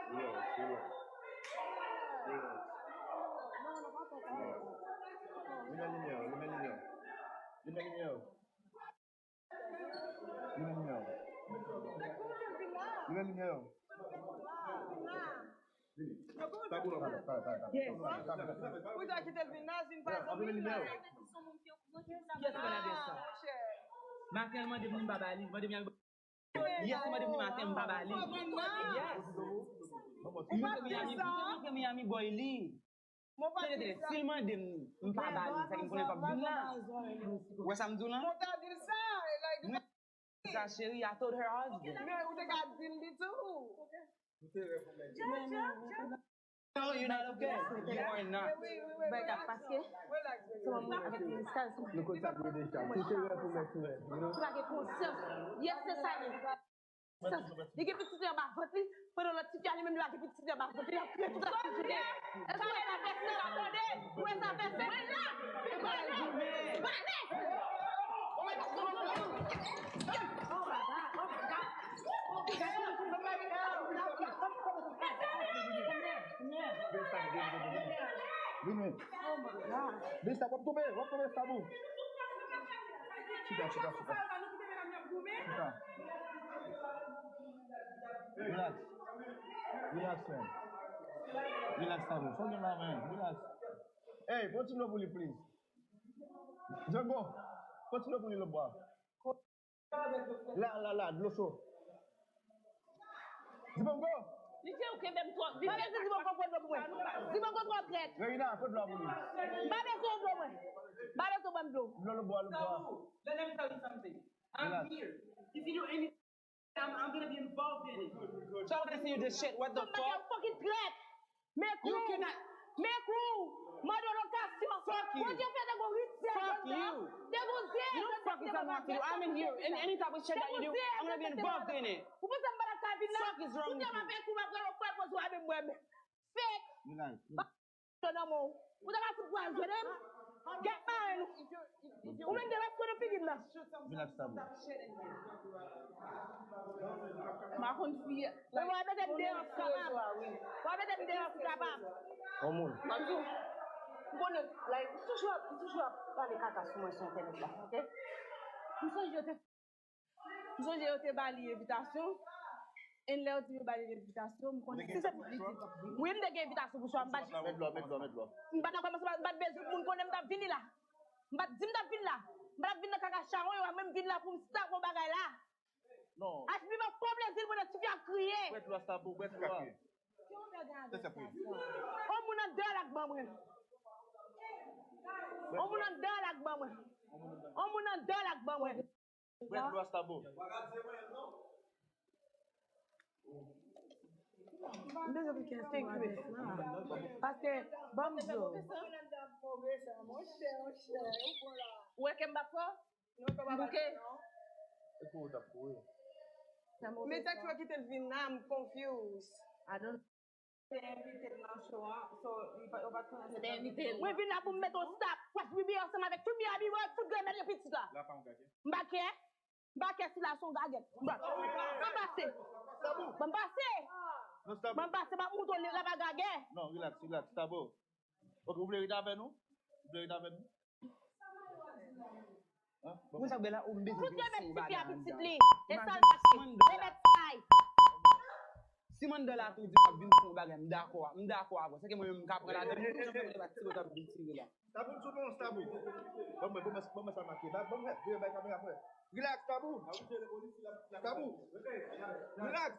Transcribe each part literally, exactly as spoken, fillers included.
Relax, relax. Relax. Limen limyè yo, limen limyè yo. Limen limyè yo. Limen limyè yo. Limen limyè yo. Vini. Tabou la. Yes. Ou ta kite l vin la, si n pa zanmi la. Kiyès ki mande sa? Maten, l mande m, m pa ba li. Mande m, y a Yes, li mande m maten, m pa ba li. Yes. Li rete Miami, li rete Miami, boy, li. Tande, tande, si l mande m, m pa ba li, sa ki m konnen l p ap vin la. Ou wè sa m di w la? Mwen, sa, cheri, I told her husband. Men ou te ka di l li tou. No, you're not okay. You are not. Bagay ap pase. Se yon moun avèk yon misaj. Nou konn sa pou deja. Tout erè pou mèt erè, you know? Ki pa gen konsyans. Yes, se sa li. Li gen pitit li anba vant li, pandan lòt tifi a li menm li pa gen pitit li anba vant li, l ap kriye tout ap jounen. Èske w wè sa fè sens? Tande, ou wè sa fè sens? Mwen la, mwen la, mwen la. Vini. Vini, Stab, w ap tonbe, w ap tonbe, Stab. Chita, chita, chita. Chita. Relax. Relax, man. Relax, Stab. Sa w gen la, man? Relax. Hey, pran ti dlo pou li, please. Django, pran ti dlo pou li, lòt bwa. La, la, la, dlo cho. Dibongo! Li di ou kenbe m twòp. Li pa bezwen Dibongo pran dlo pou mwen. Dibongo twò trèt. Reina, pran dlo a pou li. M pa bezwen dlo mwen. M pa bezwen ban m dlo. Dlo, dlo, bwa, dlo, bwa. Let me tell you something. I'm here. If you do anything, I'm, I'm gonna be involved in it. So I wanna see you this shit. What the fuck? Fucking trèt. Men kou! Men kou! Mande lokasyon! Fuck you! Bondye fè te gon rityèl anndan. Fuck you! Te gon zye! You don't fucking tell me what to do. I'm in here. In any type of shit that you do, I'm gonna be involved in it. Ou panse m pa t ap ka vin la? Fuck is wrong with you? Kounye a m ap fè kou, m ap pran yon pòz ou avè mwen. Fake! Relax. Nan men w. Ou ta ka fout pwazonnen m? Gèt mare nou. Ou menm gen respè nan figi m nan. Relax, Stab. M pa konn fi. Mwen mete m deyò kapab. Mwen mete m deyò kapab. On moun. M ap di w, m konnen, like, m toujou ap, m toujou ap pale kaka sou mwen sou entènèt la, oke? M sonje yo te M sonje yo te ba li envitasyon. And lè yo di yo ba li envitasyon, m konnen se sa pou li di. Wi, m te gen envitasyon pou chwa, m pa t. Met dlo, met dlo, met dlo. M pa t nan kòmanse, m pa t bezwen pou moun konnen m t ap vini la. M pa t di m t ap vin la. M pa t ap vin nan kaka chawon yo a, men m vin la pou m stop yon bagay la. Non. H B pa pran plezi l pandan tifi ap kriye. Bwè dlo a, Stab, bwè dlo a. Yon moun anndan la k ban mwen. Yon moun anndan la k ban mwen. Yon moun anndan la k ban mwen. Bwè dlo a, Stab. M bezwen pou kè, thank you. Paske, ban m di w. Ou wè ke m pa fò? M bouke. E kou w t ap kouri? Men tèt yo kite l vin la, m confuse. I don't Te envite l nan show an, so, li pa, yo pa t konnen se te envite l. Mwen vin la pou m mete yon stop. Watch B B ansanm avèk tout Miami, mwen fout grenn nan pitit la. M pa kè. M pa kè si la son gagèt. Bon, ban m pase. Ban m pase. Ban m pase, m ap moutre w la pa gagè. Non, relax, relax, Stab. Ok, ou vle rete avè nou? Ou vle rete avè nou? Moun sa bèl la, ou m bezwen pou sou bagay anndan. Imajine si Mandela, si Mandela tou di m ap vin fè yon bagay, m dakò, m dakò avè w. Se ke mwen menm m ka pran ladan, m pa ti ap vin tire la. Tabou, sou non, Tabou. Ban mwen, ban mwen, ban mwen sa make. Ban mwen, vire bay kamera mwen. Relax, Tabou. Tabou. Relax.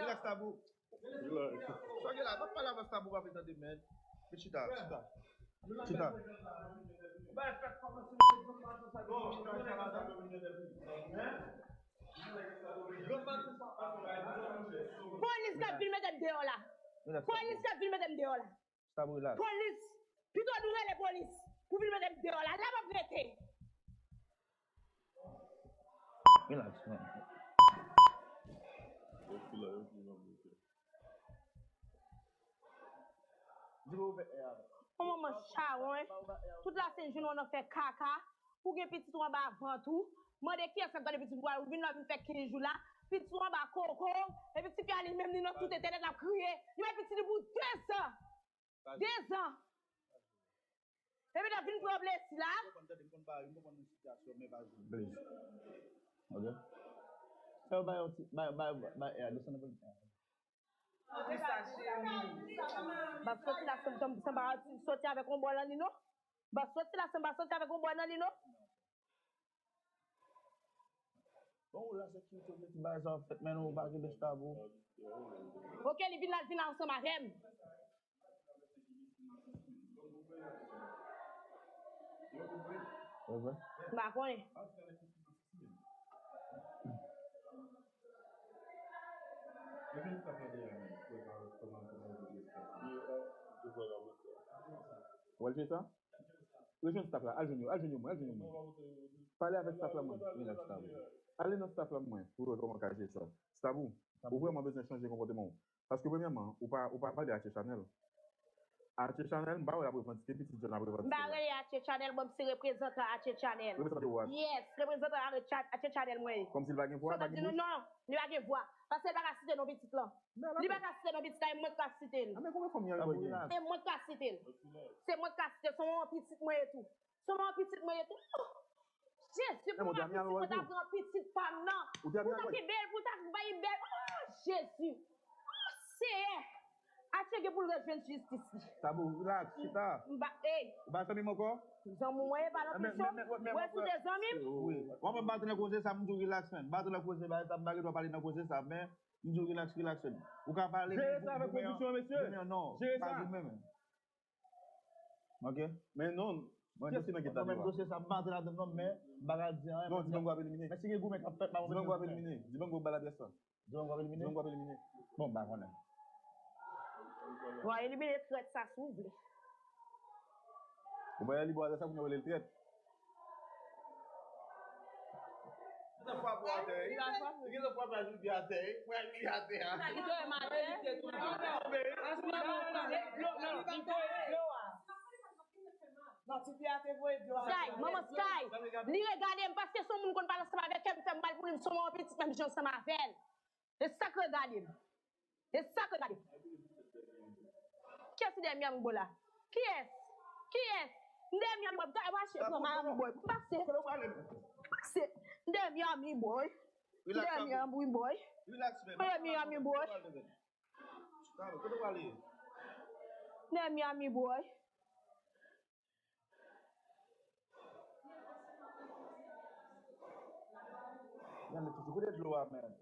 Relax, Tabou. Sa gen la, pa pale avè Stab, ou pa vle tande, man. Men chita, chita. Chita. Polis k ap vin mete m deyò la. Polis k ap vin mete m deyò la. Stab, relax. Polis! Pito nou rele polis pou vin mete m deyò la. La m ap rete. Relax, man. Yo ki la, yo ki la, yo ki la. Di m ouvè air avè. Yon manman chawony. Tout la sent jounen w nan fè kaka. Ou gen pitit ou anba vant ou. Mande kiyès k ap gade pitit ou a, ou vin la vin fè kenz jou la. Pitit sou anba koko, epi tifi a li menm li nan tout entènèt l ap kriye. Li bay pitit li pou dezan. Dezan. Epi l ap vin pran plezi la. Please. Ok. Fè yo bay yon ti, bay, bay, bay, bay, air, desann anpil. M ap soti la, sanba soti avèk yon bò nan li non. M ap soti la, sanba soti avèk yon bò nan li non. Bon, ou la sekirite vle ti bagay sa w ap fèt, men nou pa gen bèch tabou. Ok, li vin la, l vin ansanm avè m. M pa konnen. Ou al jwe sa? Rejwenn staff la, al jwenn yo, al jwenn yo mwen, al jwenn yo mwen. Pale avèk staff la mwen, relax staff la. Ale nan staff la mwen, pou yo kòman ka jere sa. Staff ou, ou vrèman bezwen chanje konpòteman w. Paske premyèman, ou pa, ou pa pale Atye Chanèl. Atye Chanèl, m pa wè l ap revandike, pitit jèn ap revandike. M pa rele Atye Chanèl, mwen m se reprezantan Atye Chanèl. Reprezantan ou a? Yes, reprezantan Atye Chanèl mwen ye. Kòmsi l pa gen vwa, l pa gen bouch? Non, li pa gen vwa. Paske l pa ka site non pitit lan. Li pa ka site non pitit la, e mwen k ap site l. A, men konbyen fanm li anvoye? E mwen k ap site l. Se mwen k ap site l, se yon pitit mwen ye tou. Se yon pitit mwen ye tou. Oh! Jezi, pou mwen pitit mwen ta pran pitit pa m nan. Pou ta kenbe l, pou ta bay bèl. Oh, Jezi. Oh, Seyè. Atye gen pou l rejwenn jistis li. Tabou, relax, chita. M ba, ey. Ou pa zanmi m ankò? Zanmi mwen ye, pa nan pisyon. Ou wè si w te zanmi m? Wi. W ap bat nan koze sa, m di w relax, man. Bat nan koze, ba, sa m pa gen dwa pale nan koze sa, men M di w relax, relax. Ou ka pale, jere sa avèk pwodiksyon an, mesye. Non, jere sa. Pa goumen, men. Ok? Men non. Mwen, dosye nan ki ta dosye sa, m pa antre ladan non, men m pa ka di anyen. Non, Dibango ap elimine. Men si gen goumen k ap fèt, pa Dibango ap elimine. Dibango ba l adrès la. Dibango ap elimine? Dibango ap elimine. Bon, m pa konnen. Wa elimine trèt sa, si w vle. Ou pa elimine adrès la, pou nou rele l trèt. Li gen lè frape atè, wi. Li gen lè frape a Judy atè, wi. Mwen li atè a. Li dòmi atè. Sky, manman Sky, li regade m paske se yon moun konn pale ansanm avè kè m, fè m mal pou li, m sonje yon pitit menm jan ansanm avè l. E sa k regade m. E sa k regade m. Kiyès ki dèyè Miami Boy la? Kiyès? Kiyès? M dèyè Miami Boy. Gade, mache, pran Miami Boy. Pase. Pase. M dèyè Miami Boy. M dèyè Miami Boy. M dèyè Miami Boy. M dèyè Miami Boy. Gade toujou kote dlo a, men.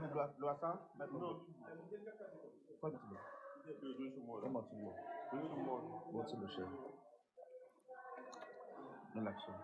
Men dlo a, dlo a sa, men dlo. Fò ti dlo. Fò ti dlo. Bon ti dlo, cheri. Relax, cheri.